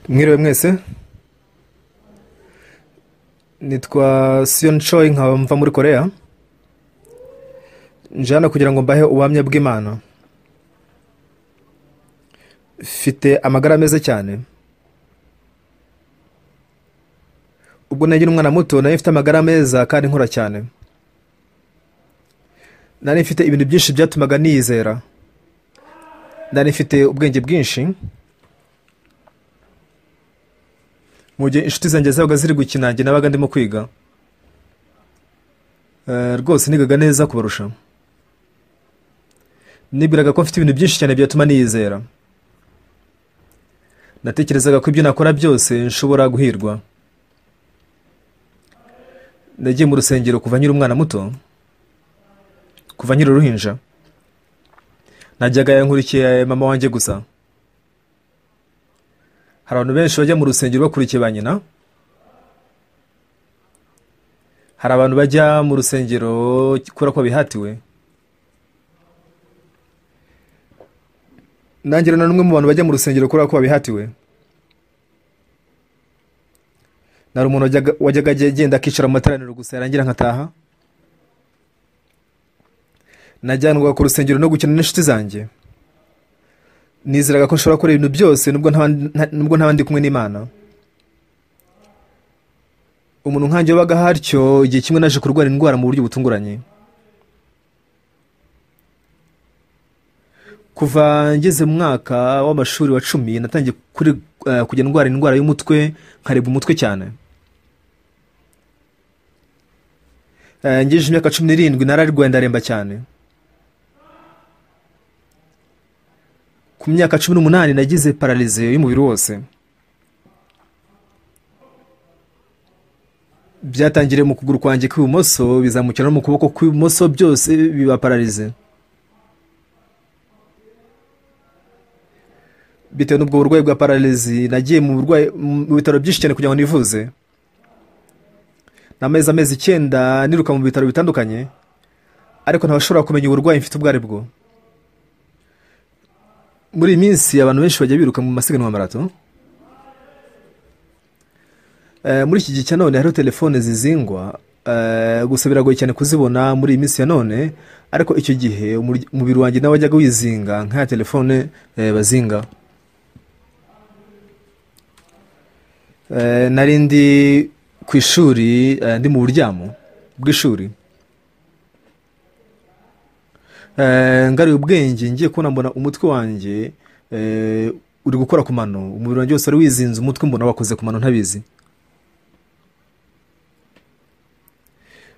Mwiriwe mwese, nitwa Sion Choi nkaba mva muri Korea. Nje hano kugira ngo mbahe ubuhamya bw'Imana. Mfite amagara meza cyane. Ubwo nari umwana muto nari mfite amagara meza kandi nkora cyane. Nari mfite ibintu byinshi byatumaga niyizera. Nari mfite ubwenge bwinshi. Mu gihe inshuti zanjye zabaga ziri gukina njye nabaga ndimo kwiga. Rwose nigaga neza kubarusha. Nibwiraga ko mfite ibintu byinshi cyane byatuma niyizera. Natekerezaga ko ibyo nakora byose nshobora guhirwa. Nagiye mu rusengero kuva nkiri umwana muto, kuva nkiri uruhinja. Najyaga nkurikiye mama wanjye gusa. Hari abantu benshi bajya mu rusengero bakurikiye ba nyina. Hari abantu bajya mu rusengero kubera ko bihatiwe. Nanjye rero n'umwe mu bantu bajya mu rusengero kubera ko babihatiwe. Nari umuntu wajyaga agenda akicara mu materaniro gusa yarangira nkataha. Najyanwaga ku rusengero no gukina n'inshuti zanjye. Nizeraga ko nshobora gukora ibintu byose nubwo ntaba ndi kumwe n'Imana. Umuntu nkanjye wabaga hatyo igihe kimwe naje kurwara indwara mu buryo butunguranye. Kuva ngeze mu mwaka w'amashuri wa 10 natangiye kujya ndwara indwara y'umutwe, nkaribwa umutwe cyane. Ngejeje imyaka 17 nararwaye ndaremba cyane. Ku myaka 18 nagize paralize y'umubiri wose. Byatangiriye mu kuguru kwanjye kw'ibumoso bizamukira no mu kuboko kw'ibumoso, byose biba paralize. Bitewe n'ubwo burwayi bwa paralize nagiye mu bitaro byinshi cyane kugira ngo nivuze. Namaze amezi 9 niruka mu bitaro bitandukanye, ariko ntabashobora kumenya uburwayi mfite ubwo ari bwo. Muri iyi minsi abantu benshi bajya biruka mu masiganwa marato. Muri iki gihe cya none hariho telefone zizingwa, gusa biragoye cyane kuzibona muri iyi minsi ya none, ariko icyo gihe umubiri wanjye nawe wajyaga wizinga nka telefone bazinga. Nari ndi ku ishuri, ndi mu buryamo bw'ishuri. Ngaruye ubwenge ngiye kubona mbona umutwe wanjye uri gukora ku mano, umubiri wanjye wose wari wizinze, umutwe mbona wakoze ku mano ntabizi.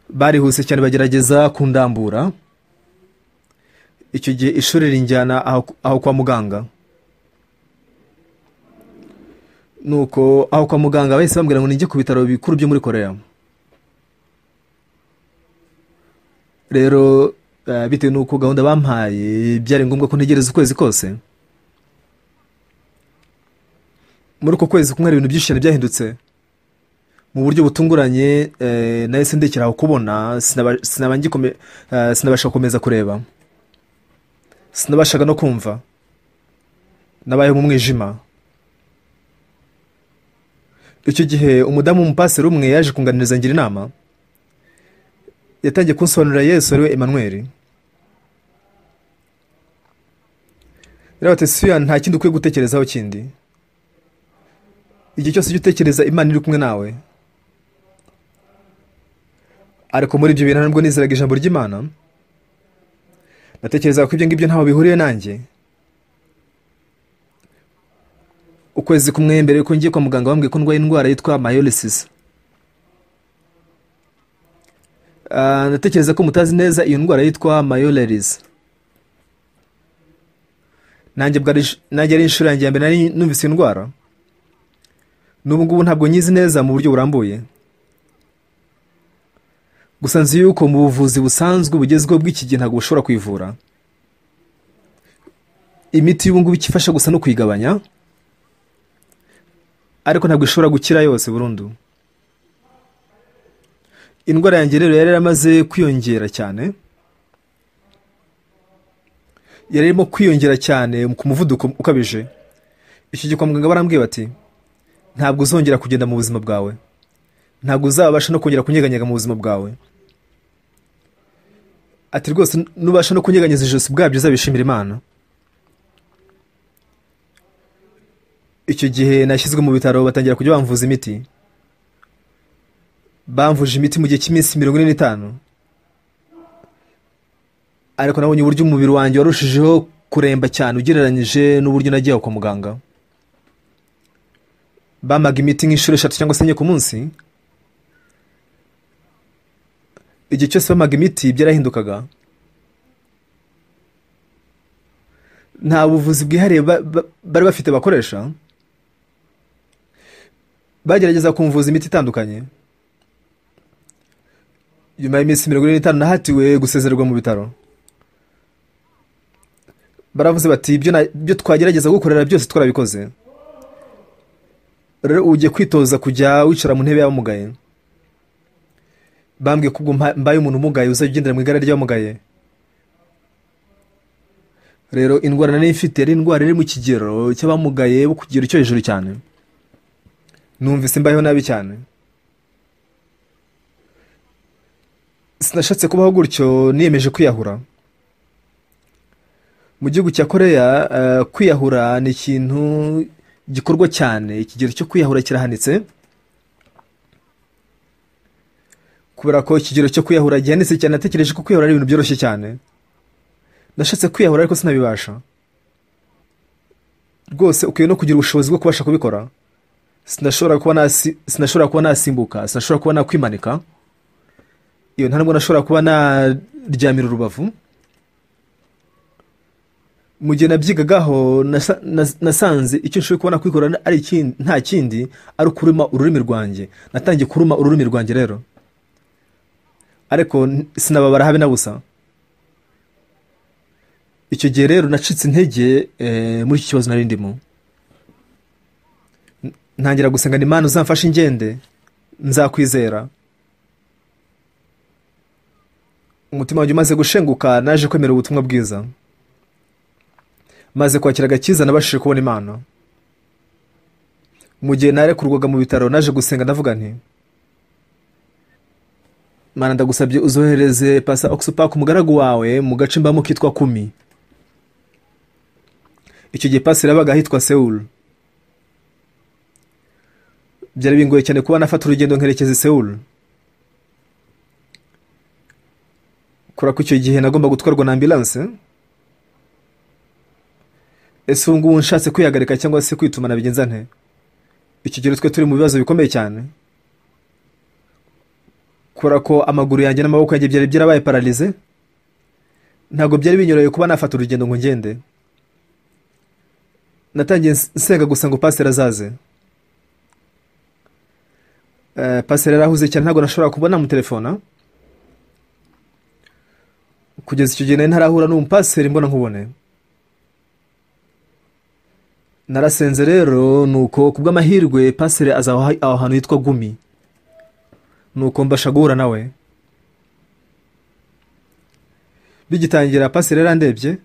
Barihuse cyane bagerageza kundambura. Icyo gihe ishuri rinjyana aho kwa muganga. Nuko aho kwa muganga bahise bambwira ngo ninjye ku bitaro bikuru byo muri Korea. Rero bitewe n'uko gahunda bampaye byari ngombwa ko ntegereza ukwezi kose. Muri uko kwezi kumwe ibintu byinshi cyane byahindutse mu buryo butunguranye. Nahise ndekera aho kubona, sinabasha gukomeza kureba, sinabashaga no kumva, nabayeho mu mwijima. Icyo gihe umudamu w'umupasiteri umwe yaje kunganiriza ngira inama. Yatangiye kunsobanurira Yesu ariwe Emmanuel. Yaravuze ati, "Siya, nta kindi ukwiye gutekerezaho kindi. Igihe cyose ujye utekereza Imana iri kumwe nawe." Ariko muri ibyo bintu ntabwo nizeraga ijambo ry'Imana. Natekerezaga ko ibyo ngibyo ntaho bihuriye nanjye. Ukwezi kumwe mbere yuko ngiye kwa muganga bambwiye ko ndwaye indwara yitwa myolysis. Ndatekereza ko mutazi neza iyo ndwara yitwa myolysis. Nanjye ari inshuro yanjye ya mbere nari numvise iyo ndwara. N'ubu ngubu ntabwo nyizi neza mu buryo burambuye. Gusa nzi yuko mu buvuzi busanzwe bugezweho bw'iki gihe ntabwo bushobora kuyivura. Imiti y'ubu ngubu ikifasha gusa no kuyigabanya, ariko ntabwo ishobora gukira yose burundu. Indwara yanjye rero yari yaramaze kwiyongera cyane. Yari irimo kwiyongera cyane ku muvuduko ukabije. Icyo gihe kwa muganga barambwiye bati, Ntabwo uzongera kugenda mu buzima bwawe, ntabwo uzabasha no kongera kunyeganyega mu buzima bwawe. Ati rwose nubasha no kunyeganyeza ijosi bwabyo uzabishimira Imana. Icyo gihe nashyizwe mu bitaro, batangira kujya bamvuza imiti. Bamvuje imiti mu gihe cy'iminsi 45, ariko nabonye uburyo umubiri wanjye warushijeho kuremba cyane ugereranyije n'uburyo nagiye kwa muganga. Bamaga imiti nk'inshuro 3 cyangwa se 4 ku munsi. Igihe cyose bamaga imiti byarahindukaga. Nta buvuzi bwihariye bari bafite bakoresha. Bagerageza kumvuza imiti itandukanye. Nyuma y'iminsi 45 nahatiwe gusezererwa mu bitaro. Baravuze bati ibyo twagerageza gukorera byose twarabikoze. Rero ugiye kwitoza kujya wicara mu ntebe y'abamugaye. Bambwiye ko ubwo mbaye umuntu umugaye uzajya ugendera mu igare ry'abamugaye. Rero indwara nari mfite yari indwara iri mu kigero cy'abamugaye bo ku kigero cyo hejuru cyane. Numvise mbayeho nabi cyane. Sinashatse kubaho gutyo, niyemeje kwiyahura. Mu gihugu cya Korea, kwiyahura ni ikintu gikorwa cyane. Ikigero cyo kwiyahura kirahanitse. Kubera ko ikigero cyo kwiyahura gihanitse cyane, natekereje ko kwiyahura ari ibintu byoroshye cyane. Nashatse kwiyahura ariko sinabibasha. Rwose ukwiye no kugira ubushobozi bwo kubasha kubikora. Sinashobora kuba nasimbuka, sinashobora kuba nakwimanika. Iyo nta nubwo nashobora kuba naryamira urubavu. Mu gihe nabyigagaho nasanze icyo nshoboye kubona kwikora ari nta kindi ari ukuruma ururimi rwanjye. Natangiye kuruma ururimi rwanjye rero, ariko sinababara habe na busa. Icyo gihe rero nacitse intege muri iki kibazo nari ndimo. Ntangira gusenga, Imana uzamfashe ingende, nzakwizera. Umutima wanjye umaze gushenguka, naje kwemera ubutumwa bwiza. Maze kwakira agakiza nabashije kubona Imana. Mu gihe narekurwaga mu bitaro, naje gusenga ndavuga nti Mana, ndagusabye uzohereze Pasa Oxupak umugaragu wawe mu gace mbamo kitwa Kumi. Icyo gihe pastor yabaga ahitwa Seoul. Byari bingoye cyane kuba nafata urugendo nkerekeza Seoul. Kubera ko icyo gihe nagomba gutwarwa na ambulance. Ese ubu ngubu nshatse kwihagarika cyangwa se kwituma nabigenza nte? Icyo gihe twe turi mu bibazo bikomeye cyane. Kubera ko amaguru yanjye n'amaboko yanjye byari byarabaye paralize, ntabwo byari binyoroheye kuba nafata urugendo ngo ngende. Natangiye nsenga gusa ngo pastor azaze. Pastor yarahuze cyane, ntabwo nashobora kubona mu telefona. Kugeza icyo gihe nari ntarahura n'umupasiteri mbona nkubone. Narasenze rero, nuko kubw'amahirwe pasiteri aza aho hantu hitwa Gumi. Nuko mbasha guhura nawe. Bigitangira pasiteri yarandebye,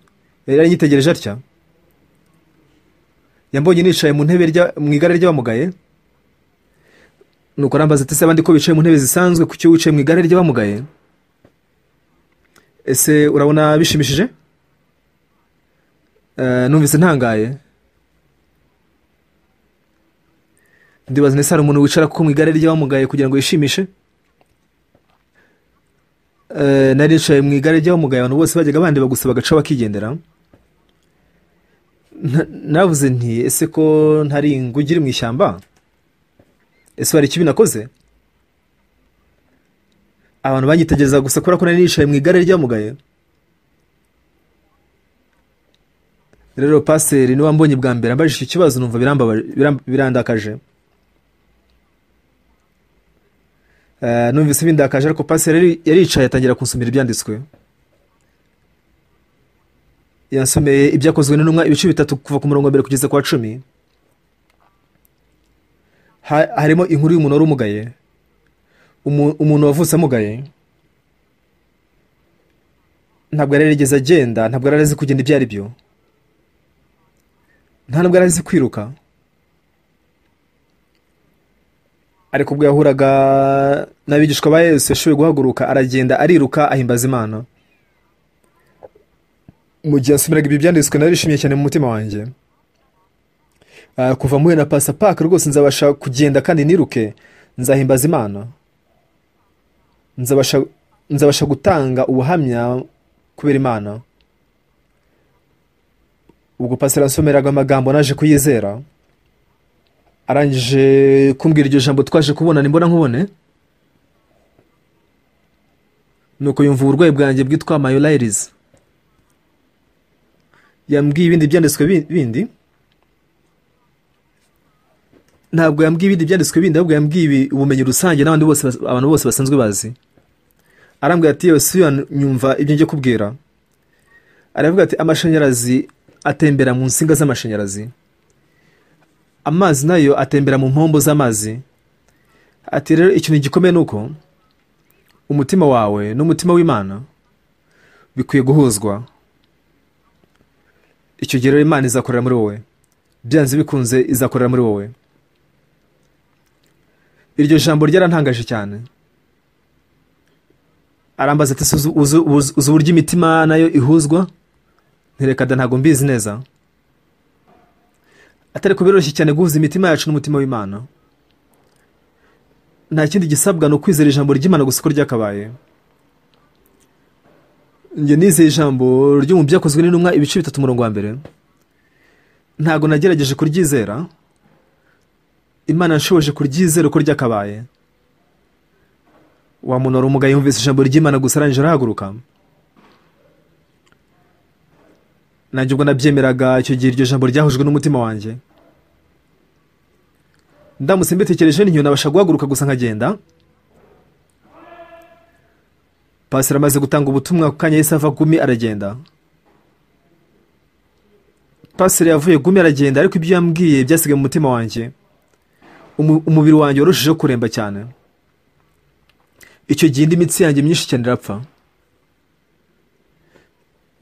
yari yanyitegereje atya. Yambonye nicaye mu ntebe mu igare ry'abamugaye. Nuko arambaza ati se abandi ko bicaye mu ntebe zisanzwe, kuki wicaye mu igare ry'abamugaye? Ese urabona bishimishije? Numvise ntangaye. Ndibaza nese hari umuntu wicara kuko mu igare ry'abamugaye kugira ngo yishimishe? Nari nicaye mu igare ry'abamugaye, abantu bose bajyaga bandeba gusa bagaca bakigendera. Navuze nti ese ko ntari inguge iri mu ishyamba? Ese hari ikibi nakoze? Abantu banyitegereza gusa kubera ko nari nicaye mu igare ry'abamugaye. Rero pasiteri niwe wambonye bwa mbere ambajije icyo kibazo, numva birandakaje. Numvise bindakaje, ariko pasiteri yaricaye atangira kunsomera ibyanditswe. Yansomeye ibyakozwe n'intumwa ibice 3 kuva ku murongo wa 1 kugeza ku wa 10. Harimo inkuru y'umuntu wari umugaye, umuntu wavutse amugaye. Ntabwo yari yarigeze agenda, ntabwo yari azi kugenda ibyo ari byo, nta nubwo yari azi kwiruka. Ariko ubwo yahuraga n'abigishwa ba Yesu, yashoboye guhaguruka aragenda ariruka ahimbaza Imana. Mu gihe yasomeraga ibi byanditswe narishimye cyane mu mutima wanjye. Kuva muhuye na Pastor Park rwose nzabasha kugenda kandi niruke, nzahimbaza Imana, nzabasha gutanga ubuhamya kubera Imana. Ubwo pastor ansomeraga amagambo naje kuyizera, arangije kumbwira iryo jambo twaje kubona nimbona nkubone. Nuko yumva uburwayi bwanjye bwitwa myelitis. Yambwiye ibindi byanditswe bindi, ntabwo yambwiye ibindi byanditswe bindi, ahubwo yambwiye ubumenyi rusange n'abandi bose, abantu bose basanzwe bazi. Arambwira ati yewe si nyumva ibyo ngiye kubwira. Aravuga ati amashanyarazi atembera mu nsinga z'amashanyarazi, amazi nayo atembera mu mpombo z'amazi. Ati rero ikintu gikomeye nuko umutima wawe n'umutima w'Imana bikwiye guhuzwa. Icyo gihe rero Imana izakorera muri wowe, byanze bikunze izakorera muri wowe. Iryo jambo ryarantangaje cyane. Arambaza ati uzi uburyo imitima nayo ihuzwa? Ntireka da, ntabwo mbizi neza. Atari ko biroroshye cyane guhuza imitima yacu n'umutima w'Imana. Nta kindi gisabwa ni ukwizera ijambo ry'Imana gusa uko ryakabaye. Njye nizeye ijambo ryo mu Byakozwe n'Intumwa ibice 3 umurongo wa 1. Ntabwo nagerageje kuryizera, Imana yanshoboje kuryizera uko ryakabaye. Wa muntu wari umugaye yumvise ijambo ry'Imana gusa arangije arahaguruka. Nanjye ubwo nabyemeraga icyo gihe iryo jambo ryahujwe n'umutima wanjye. Ndamutse mbitekereje ntiyo nabasha guhaguruka gusa nkagenda. Pastor amaze gutanga ubutumwa ku kanya yahise ava Gumi aragenda. Pastor yavuye Gumi aragenda, ariko ibyo yambwiye byasigaye mu mutima wanjye. Umubiri wanjye warushijeho kuremba cyane. Icyo gihe indi mitsi yanjye myinshi cyane irapfa.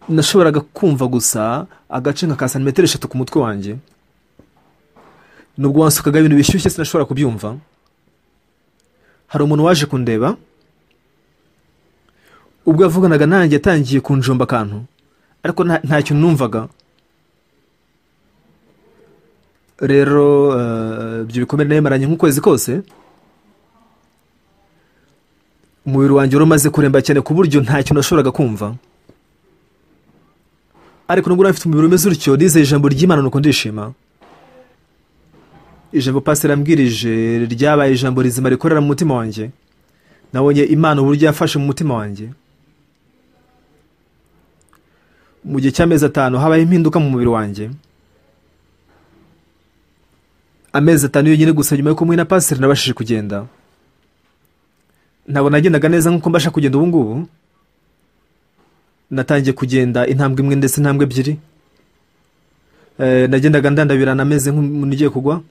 Nashoboraga kumva gusa agace nka ka santimetero 3 ku mutwe wanjye. Nubwo wansukaga ibintu bishyushye sinashobora kubyumva. Hari umuntu waje kundeba, ubwo yavuganaga nanjye yatangiye kunjomba akantu, ariko nta kintu numvaga. Rero ibyo bikomere nabimaranye nk'ukwezi kose. Umubiri wanjye wari umaze kuremba cyane ku buryo nta kintu nashoboraga kumva. Ariko nubwo nari mfite umubiri umeze utyo, nizeye ijambo ry'Imana nuko ndishima. Ijambo pastor yambwirije ryabaye ijambo rizima rikorera mu mutima wanjye. Nabonye Imana uburyo yafashe mu mutima wanjye. Mu gihe cy'amezi 5 habaye impinduka mu mubiri wanjye. Amezi 5 yonyine gusa nyuma yo kumwe na pastor nabashije kugenda. Ntabwo nagendaga neza nk'uko mbasha kugenda ubu ngubu. Natangiye kugenda intambwe imwe ndetse intambwe 2. Nagendaga ndandabirana ameze nk'umuntu ugiye kugwa.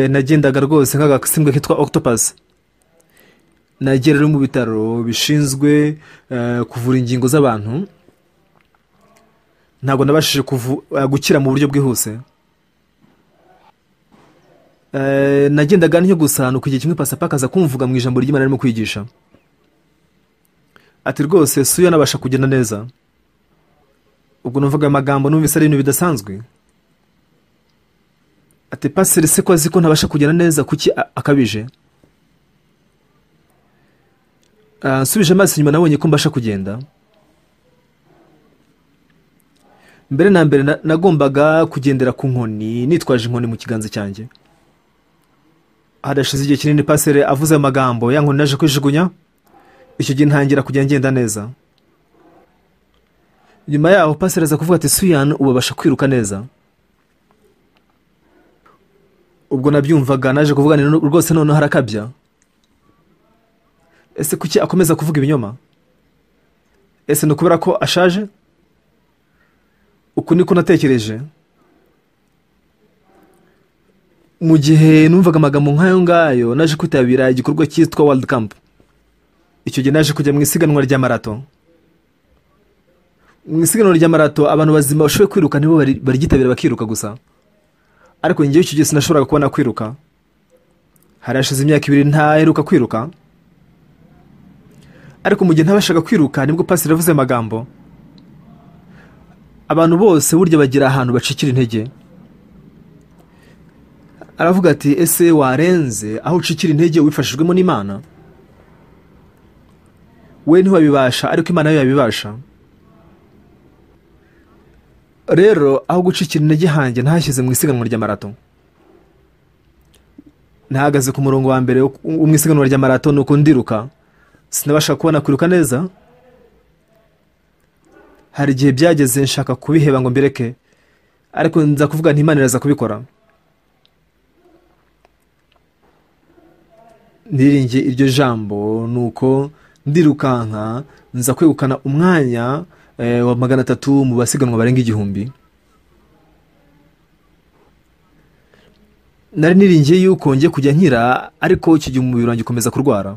Nagendaga rwose nk'agasimbwa kitwa octopus. Nagiye rero mu bitaro bishinzwe kuvura ingingo z'abantu. Ntabwo nabashije gukira mu buryo bwihuse. Nagendaga ntyo gusa nuko igihe kimwe Pastor Park aza kumvuga mu ijambo ry'Imana arimo kwigisha. Ati rwose suyo nabasha kugenda neza. Ubwo numvaga amagambo numvise ari ibintu bidasanzwe. Ati pastor se ko azi ko ntabasha kugenda neza kuki akabije? Nsubije amaso inyuma nabonye ko mbasha kugenda. Mbere na mbere nagombaga kugendera ku nkoni, nitwaje inkoni mu kiganza cyanjye. Hadashize igihe kinini pastor avuze amagambo, ya nkoni naje kwijugunya. Icyo gihe ntangira kujya ngenda neza. Nyuma yaho pastor aza kuvuga ati Suyan ubabasha kwiruka neza. Ubwo nabyumvaga naje kuvuga nti rwose noneho harakabya. Ese kuki akomeza kuvuga ibinyoma? Ese ni ukubera ko ashaje? Uku niko natekereje. Mu gihe numvaga amagambo nk'ayo ngayo, naje kwitabira igikorwa cyitwa World Camp. Icyo gihe naje kujya mu isiganwa rya marato. Mu isiganwa rya marato abantu bazima bashoboye kwiruka nibo baryitabira bakiruka gusa. Ariko njyewe icyo gihe sinashoboraga kubona kwiruka. Hari hashize imyaka 2 ntaheruka kwiruka. Ariko mu gihe ntabashaga kwiruka nibwo pasiteri yavuze amagambo. Abantu bose burya bagira ahantu bacikira intege. Aravuga ati ese warenze aho ucikira intege wifashijwemo n'Imana? We ntiwabibasha ariko Imana yo yabibasha. Rero aho gucikira intege hanjye ntashyize mu isiganwa rya marato. Nahagaze ku murongo wa mbere mu isiganwa rya marato nuko ndiruka. Sinabasha kubona kwiruka neza. Hari igihe byageze nshaka kubiheba ngo mbireke, ariko nza kuvuga nti Imana iraza kubikora. Niringiye iryo jambo nuko ndirukanka nza kwegukana umwanya wa 300 mu basiganwa barenga 1000. Nari niringiye yuko ngiye kujya nkira, ariko icyo gihe umubiri wanjye ukomeza kurwara.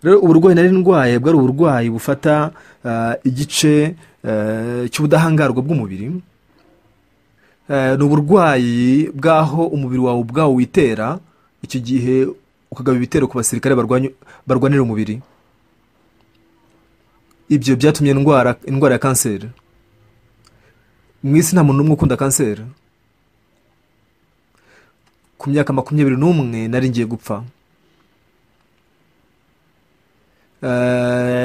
Rero uburwayi nari ndwaye bwari uburwayi bufata igice cy'ubudahangarwa bw'umubiri. Ni uburwayi bw'aho umubiri wawe ubwawo witera, icyo gihe ukagaba ibitero ku basirikare barwanira umubiri. Ibyo byatumye indwara ya kanseri. Mu isi nta muntu n'umwe ukunda kanseri. Ku myaka 21 nari ngiye gupfa.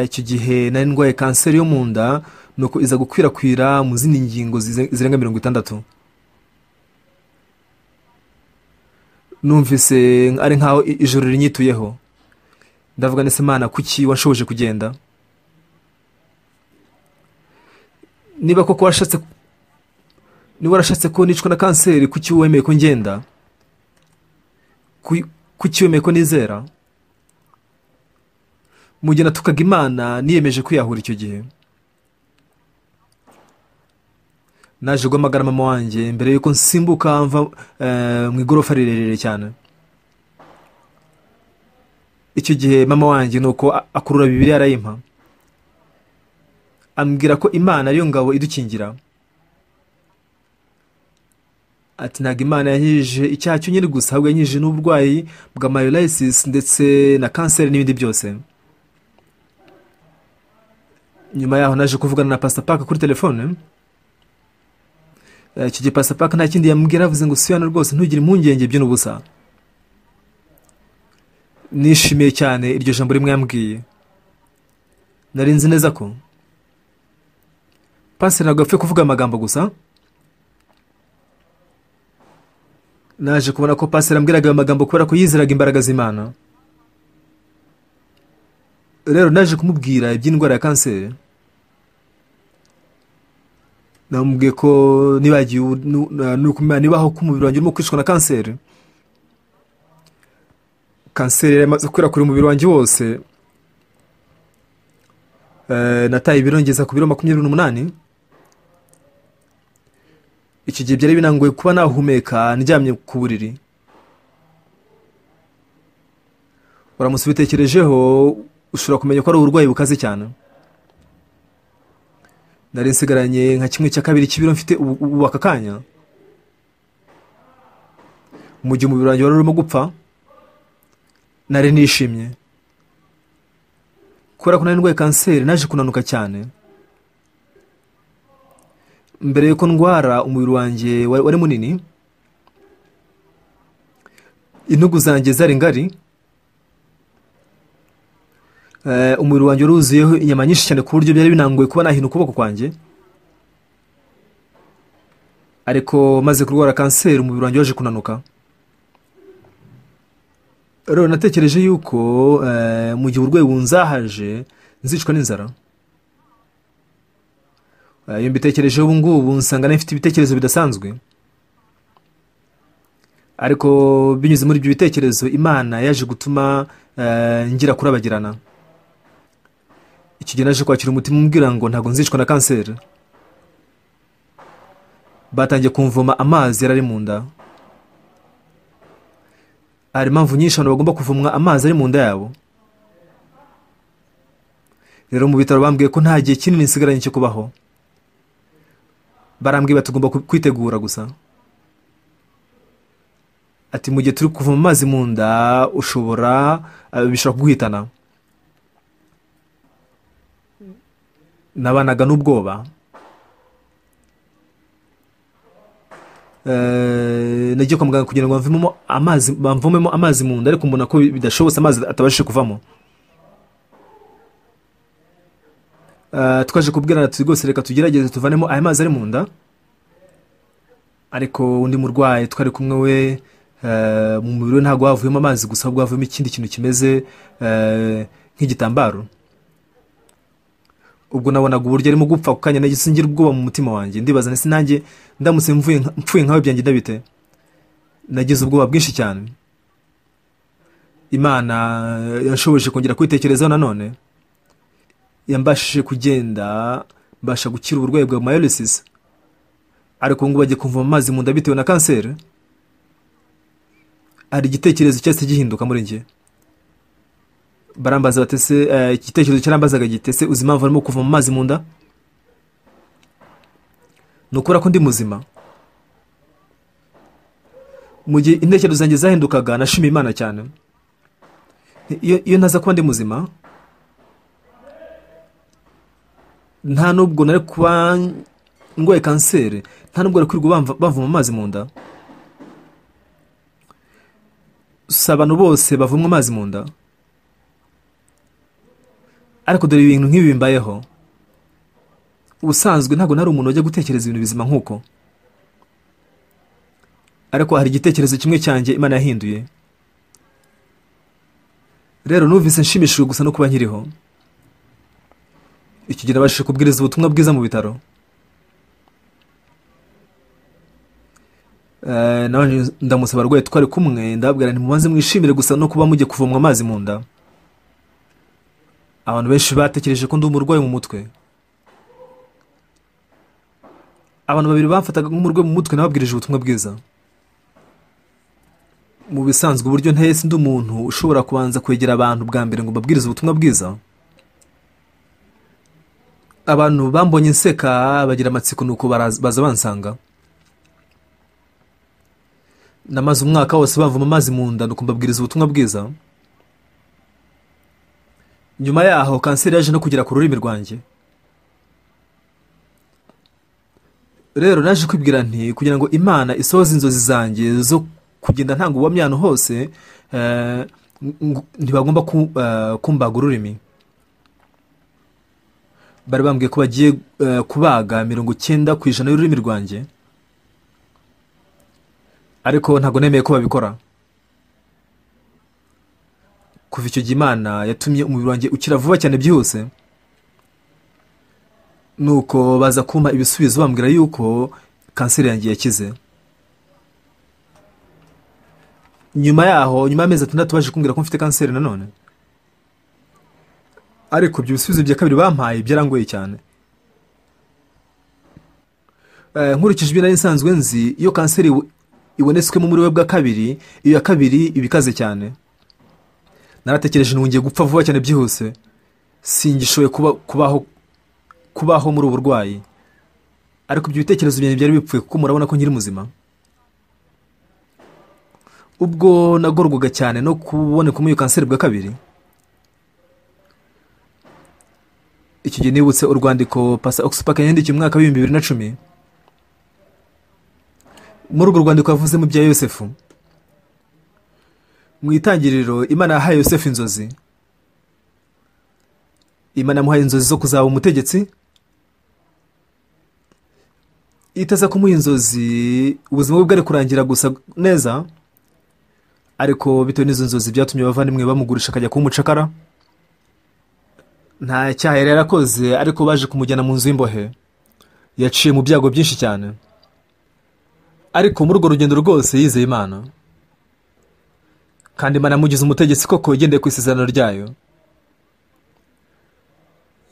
Icyo gihe nari ndwaye kanseri yo mu nda, nuko iza gukwirakwira mu zindi ngingo zirenga 60. Numvise ari nkaho ijoro rinyituyeho. Ndavuga nese Mana, kuki wanshoboje kugenda? Niba koko warashatse, niba warashatse ko nicwa na kanseri, kuki wemeye ko ngenda? Kuki wemeye ko nizera? Mu gihe natukaga Imana niyemeje kwiyahura icyo gihe. Naje guhamagara mama wanjye mbere yuko nsimbuka mva mu igorofa rirerire cyane. Icyo gihe mama wanjye nuko akurura Bibiliya arayimpa, ambwira ko Imana ariyo ngabo idukingira. Ati ntabwo Imana yankijije icyaha cyonyine gusa, ahubwo yankijije n'uburwayi bwa myelosis ndetse na kanseri n'ibindi byose. Nyuma yaho naje kuvugana na Pastor Park kuri telefone. Icyo gihe Pastor Park nta kindi yambwira, avuze ngo si hano rwose ntugire impungenge byo n'ubusa. Nishimiye cyane iryo jambo rimwe yambwiye. Nari nzi neza ko pastor ntabwo apfe kuvuga amagambo gusa. Naje kubona ko pastor ambwiraga ayo magambo kubera ko yizeraga imbaraga z'Imana. Rero naje kumubwira iby'indwara ya kanseri. Namubwiye ko nibagiwe nibaho ko umubiri wanjye urimo kwicwa na kanseri. Kanseri yari imaze gukwirakwira umubiri wanjye wose. Nataye ibiro ngeza ku biro 28. Iki gihe byari binangoye kuba nahumeka ndyamye ku buriri. Uramutse ubitekerejeho ushobora kumenya ko ari uburwayi bukaze cyane. Nari nsigaranye nka 1/2 cy'ibiro mfite ubu aka kanya. Mu gihe umubiri wanjye wari urimo gupfa, nari nishimye. Kubera ko nari ndwaye kanseri naje kunanuka cyane. Mbere yuko ndwara umubiri wanjye wari munini, intugu zanjye zari ngari, umubiri wanjye waruzuyeho inyama nyinshi cyane ku buryo byari binangoye kuba nahina ukuboko kwanjye. Ariko maze kurwara kanseri umubiri wanjye waje kunanuka. Rero natekereje yuko mu gihe uburwayi bunzahaje nzicwa n'inzara. Iyo mbitekereje ubu ngubu nsanga nafite ibitekerezo bidasanzwe. Ariko binyuze muri ibyo bitekerezo Imana yaje gutuma ngira kurabagirana. Icyo gihe naje kwakira umutima umbwira ngo ntabwo nzicwa na kanseri. Batangiye kumvoma amazi yari ari mu nda. Hari impamvu nyinshi abantu bagomba kuvomwa amazi ari mu nda yabo. Rero mu bitaro bambwiye ko nta gihe kinini nsigaranye cyo kubaho. Barambwiye tugomba kwitegura gusa. Ati mu gihe turi kuva mu mazi mu nda ushobora bishobora kuguhitana. Nabanaga n'ubwoba. Nagiye kwa muganga kugira ngo bamvomemo amazi mu nda, ariko mbona ko bidashobotse, amazi atabashije kuvamo. Twaje kubwirana tuti rwose reka tugerageze tuvanemo aya mazi ari mu nda. Ariko undi murwayi twari kumwe we, mu mubiri we ntabwo havuyemo amazi gusa, ahubwo havuyemo ikindi kintu kimeze nk'igitambaro. Ubwo nabonaga uburyo arimo gupfa ako kanya, nahise ngira ubwoba mu mutima wanjye, ndibaza nti nanjye ndamutse mpfuye nkawe byangenda bite? Nagize ubwoba bwinshi cyane. Imana yashoboje kongera kwitekerezaho nanone, yambashije kugenda, mbasha gukira uburwayi bwa myelosis. Ariko ngo bagiye kumva amazi mu nda bitewe na kanseri. Hari igitekerezo cyase gihinduka muri njye. Barambaza batese, igitekerezo cyarambazaga gitese uzi impamvu arimo kuva mu mazi mu nda? Nukura ko ndi muzima. Mu gihe intekerezo zanjye zahindukaga nashimiye Imana cyane. Iyo ntaza kuba ndi muzima, nta nubwo nari kuba ndwaye kanseri, nta nubwo nari kwirirwa bamvoma amazi mu nda. Si abantu bose bavomwa amazi mu nda, ariko dore ibintu nk'ibi bimbayeho. Ubusanzwe ntabwo nari umuntu wajya gutekereza ibintu bizima nk'uko, ariko hari igitekerezo kimwe cyanjye Imana yahinduye. Rero numvise nshimishijwe gusa no kuba nkiriho. Icyo gihe nabashije kubwiriza ubutumwa bwiza mu bitaro. Nabanje ndamusaba abarwayi twari kumwe, ndababwira nti mubanze mwishimire gusa no kuba mujye kuvomwa amazi mu nda. Abantu benshi batekereje ko ndi umurwayi mu mutwe. Abantu babiri bamfataga nk'umurwayi mu mutwe, nababwirije ubutumwa bwiza. Mu bisanzwe uburyo nteye ndi umuntu ushobora kubanza kwegera abantu bwa mbere ngo mbabwirize ubutumwa bwiza. Abantu bambonye nseka bagira amatsiko, nuko baza bansanga. Namaze umwaka wose bavoma amazi mu nda, nuko mbabwiriza ubutumwa bwiza. Nyuma yaho kanseri yaje no kugera ku rurimi rwanjye. Rero naje kwibwira nti kugira ngo Imana isohoze inzozi zanjye zo kugenda ntanga ubuhamya ahantu hose, ntibagomba kumbaga ururimi. Bari bambwiye ko bagiye kubaga 90% y'ururimi rwanjye, ariko ntabwo nemeye ko babikora. Kuva icyo gihe Imana yatumye umubiri wanjye ukira vuba cyane byihuse. Nuko baza kumpa ibisubizo bambwira yuko kanseri yanjye yakize. Nyuma yaho, nyuma y'amezi 6 baje kumbwira ko mfite kanseri nanone. Ariko ibyo bisubizo bya kabiri bampaye byarangoye cyane. Nkurikije ibyo nari nsanzwe nzi, iyo kanseri ibonetswemo muri we bwa kabiri, iyo ya kabiri ibikaze cyane. Naratekereje ngiye gupfa vuba cyane byihuse, singishoboye kubaho muri ubu burwayi. Ariko ibyo bitekerezo byanjye byari bipfuye, kuko murabona ko nkiri muzima. Ubwo nagorwaga cyane no kuboneka muri iyo kanseri bwa kabiri. Icyo gihe nibutse urwandiko Pastor Oxpac yandikiye mu mwaka wa 2010. Muri urwo rwandiko yavuzemo ibya Yosefu. Mu itangiriro Imana yahaye Yosefu inzozi. Imana yamuhaye inzozi zo kuzaba umutegetsi. Itaza kumuha inzozi, ubuzima bwe bwari kurangira gusa neza, ariko bitewe n'izo nzozi byatumye abavandimwe bamugurisha akajya kuba umucakara. Nta cyaha yari yarakoze, ariko baje kumujyana mu nzu y'imbohe. Yaciye mu byago byinshi cyane, ariko muri urwo rugendo rwose yizeye Imana, kandi Imana yamugize umutegetsi koko igendeye ku isezerano ryayo.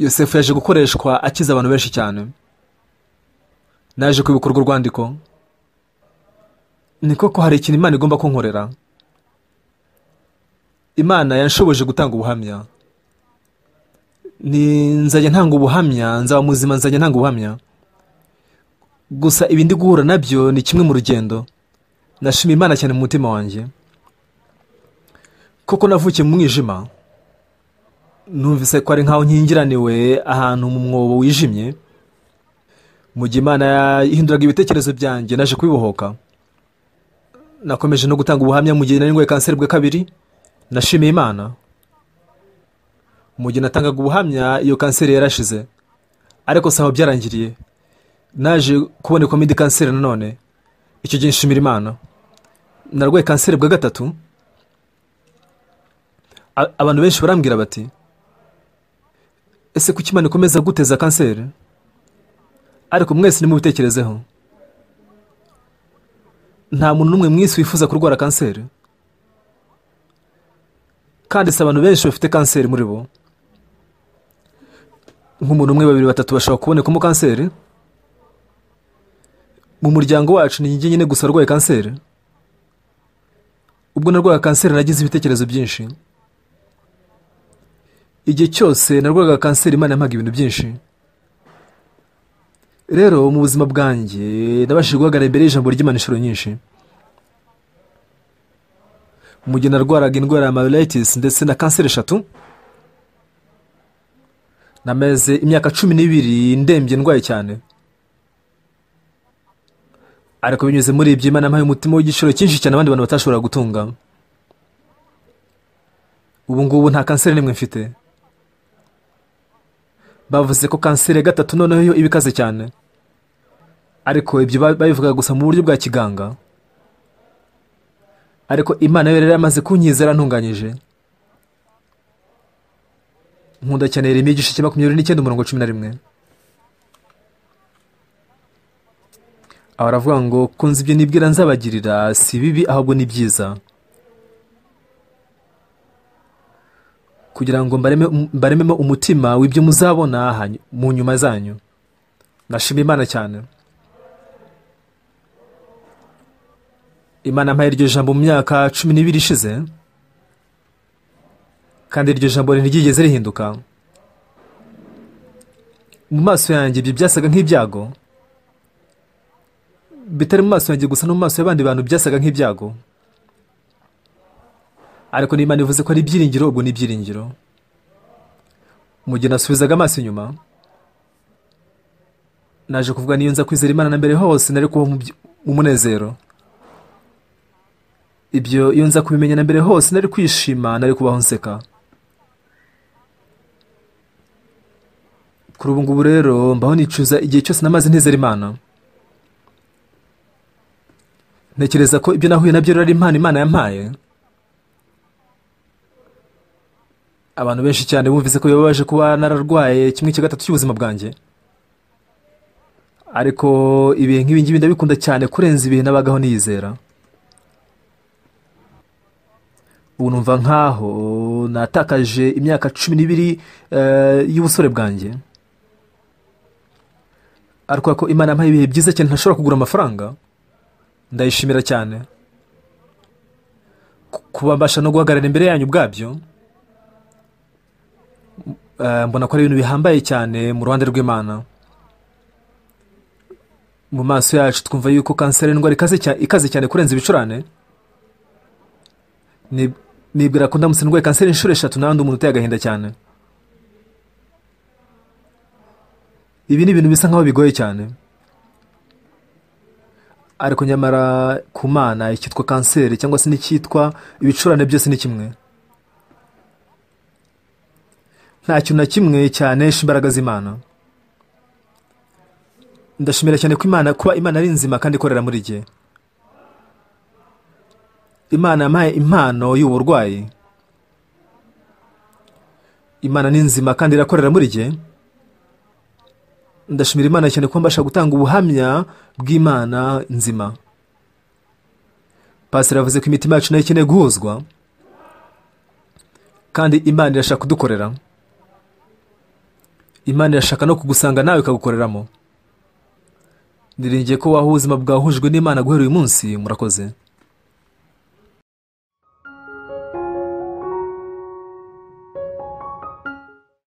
Yosefu yaje gukoreshwa akiza abantu benshi cyane. Naje kwibuka urwo rwandiko, ni koko hari ikintu Imana igomba kunkorera. Imana yanshoboje gutanga ubuhamya. Ni nzajya ntanga ubuhamya, nzaba muzima, nzajya ntanga ubuhamya. Gusa ibi ndi guhura nabyo ni kimwe mu rugendo. Nashima Imana cyane mu mutima wanjye, kuko navukiye mu mwijima. Numvise ko ari nkaho nkingiraniwe ahantu mu mwobo wijimye. Mu gihe Imana yahinduraga ibitekerezo byanjye, naje kubibohoka. Nakomeje no gutanga ubuhamya mu gihe nari ndwaye kanseri bwa kabiri. Nashimiye Imana. Mu gihe natangaga ubuhamya, iyo kanseri yarashize, ariko si aho byarangiriye. Naje kubonekwamo indi kanseri nanone. Icyo gihe nshimira Imana. Narwaye kanseri bwa gatatu. Abantu benshi barambwira bati: "Ese kuki Imana ikomeza guteza kanseri?" Ariko mwese nimubitekerezeho, nta muntu n'umwe mu isi wifuza kurwara kanseri, kandi si abantu benshi bafite kanseri muri bo. Nk'umuntu umwe, babiri, batatu bashobora kubonekamo kanseri. Mu muryango wacu ni njye nyine gusa arwaye kanseri. Ubwo narwaye kanseri nagize ibitekerezo byinshi. Igihe cyose narwaga kanseri, Imana yampaga ibintu byinshi. Rero mu buzima bwanjye nabashije guhagarara imbere y'ijambo ry'Imana inshuro nyinshi. Mu gihe narwaraga indwara ya myelitis ndetse na kanseri eshatu, nameze imyaka 12 ndembye, ndwaye cyane. Ariko binyuze muri ibyo, Imana yampaye umutima w'igiciro cyinshi cyane abandi bantu batashobora gutunga. Ubu ngubu nta kanseri n'imwe mfite. Bavuze ko kanseri ya gatatu noneho yo iba ikaze cyane, ariko ibyo babivugaga gusa mu buryo bwa kiganga. Ariko Imana yo rero yamaze kunkiza, yarantunganyije. Nkunda cyane Yeremiya igice cya 29 umurongo 11. Aho aravuga ngo: "Kunze ibyo nibwira nzabagirira si bibi, ahubwo ni byiza, kugira ngo mbarememo umutima w'ibyo muzabona mu nyuma zanyu." Nashima Imana cyane. Imana yampaye iryo jambo mu myaka 12 ishize, kandi iryo jambo ntiryigeze rihinduka. Mu maso yanjye ibyo byasaga nk'ibyago, bitari mu maso yanjye gusa, no mu maso y'abandi bantu byasaga nk'ibyago. Ariko n'Imana ivuze ko ari ibyiringiro, ubwo ni ibyiringiro. Mu gihe nasubizaga amaso inyuma, naje kuvuga: niyo nza kwizera Imana na mbere hose, nari kuba mu munezero. Ibyo iyo nza kubimenya na mbere hose, nari kwishima, nari kubaho nseka. Kuri ubu ngubu rero mbaho nicuza igihe cyose namaze ntizera Imana. Ntekereza ko ibyo nahuye nabyo rero ari impano Imana yampaye. Abantu benshi cyane bumvise ko bibabaje kuba nararwaye 1/3 cy'ubuzima bwanjye, ariko ibihe nk'ibi ngibi ndabikunda cyane kurenza ibihe nabagaho niyizera. Ubu numva nkaho natakaje imyaka 12 y'ubusore bwanjye, ariko ko Imana yampaye ibihe byiza cyane ntashobora kugura amafaranga, ndayishimira cyane. Kuba mbasha no guhagarara imbere yanyu ubwabyo, mbona ko ari ibintu bihambaye cyane mu ruhande rw'Imana. Mu maso yacu twumva yuko kanseri indwara ikaze cyane kurenza ibicurane. Nibwira ko ndamutse ndwaye kanseri inshuro 3 n'abandi umuntu uteye agahinda cyane. Ibi ni ibintu bisa nkaho bigoye cyane, ariko nyamara ku Mana icyitwa kanseri cyangwa se n'icyitwa ibicurane byose ni kimwe. Nta kintu na kimwe cyanesha imbaraga z'Imana. Ndashimira cyane ko Imana, kuba Imana ari nzima kandi ikorera muri jye. Imana yampaye impano y'uburwayi. Imana ni nzima kandi irakorera muri jye. Ndashimira Imana cyane ko mbasha gutanga ubuhamya bw'Imana nzima. Pastor yavuze ko imitima yacu nayo ikeneye guhuzwa, kandi Imana irashaka kudukorera. Imana irashaka no kugusanga nawe ikagukoreramo. Niringiye ko waho ubuzima bwahujwe n'Imana guhera uyu munsi. Murakoze.